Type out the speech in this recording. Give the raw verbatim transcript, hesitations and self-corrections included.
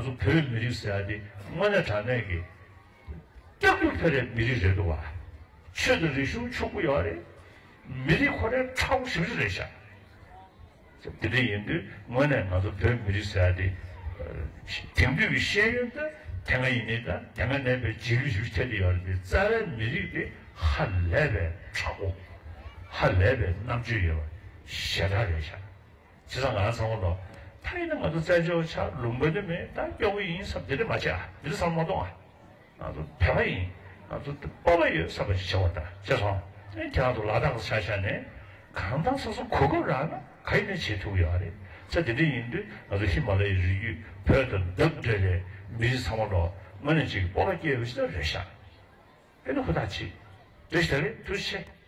ང་ཚོ་བོད་མི་རིགས་ཟེར་ཡ་དེ་དངོས་གནས་དྲང་གནས་ཀྱི་སྐྱབས་འགྲོ་ཕེབས་པའི་མི་རིགས་རེད་འདུག་བ། ཆོས་དང་རིག་གཞུང་ཕྱུག་པོ་ཡོད་རེད། མི་རིགས་ཁོ་རའི་ཕྲ་བོ་ཞེ་པོ་ཅིག་རེད་ཤག་དེ་འདྲ་ཡིན་དུས་དངོས་གནས་ང་ཚོ་བོད་མི་རིགས་ཟེར་ཡ་དེ། དེང་དུས་ཀྱི་ཤེས་ཡོན་དང་དེ་སྔ་ཡིན་ནའི་དང་དེ་སྔ་གནས་པའི་རྗེས་ལུས་ཞེ་པོ་ཅིག་ཐེབས་བསྡད་ཡོད་རེད་དེ། རྩ་བའི་མི་རིགས་དེ་ཧ་ལས་པའི་ཕྲ་བོ། ཧ་ལས་པའི་རྣམ་དཔྱོད་ཡོད་པ་ཞེ་དྲག་རེད་ཤག་བྱས་ཙང་ང་རང་ཚང་མ་ལོ། ད་ཡིན་ན་ང་ཚོ་བཙན་བྱོལ་བ་ཆགས། ལུང་པ་འདི་མེད། ད་སྐྱོ་པོ་ཡིན་བསམ་འདི་འདྲ་མ་བྱེད་ཨ། འདི་འདྲ་བསམ་མ་གཏོང་ཨ། ང་ཚོ་བོད་པ་ཡིན། ང་ཚོ་སྤོབས་པ་ཡོད་བསམ་པ་ཞིག་བྱེད་པ་དང་བྱས་སོང་། ཨེ་ཁྱེད་རང་ཚོ་ལ་དྭགས་ཆ་བཞག་ནས་གང་ལྟར་སོ་སོ་གོ་སྐབས་རག་ན་ག་ཡིན་ནས་བྱེད་ཐུབ་ཀྱི་ཡོད་རེད། ས་དེ་འདྲ་ཡིན་དུས་ང་ཚོ་ཧི་མ་ལ་ཡའི་རི་རྒྱུད་བོད་དང་འདབས་འབྲེལ་བའི་མི་རིགས་ཚང་མ་ལོ་དངོས་གནས་ཅིག་སྤོབས་པ་སྐྱེ་ཡོད་ཞིག་ད་རེད་ཤག་ཨེ་ནི་ཧུར་ཐག་བྱེད། རེད་ཤག་རེད། ཐུགས་རྗེ་ཆེ།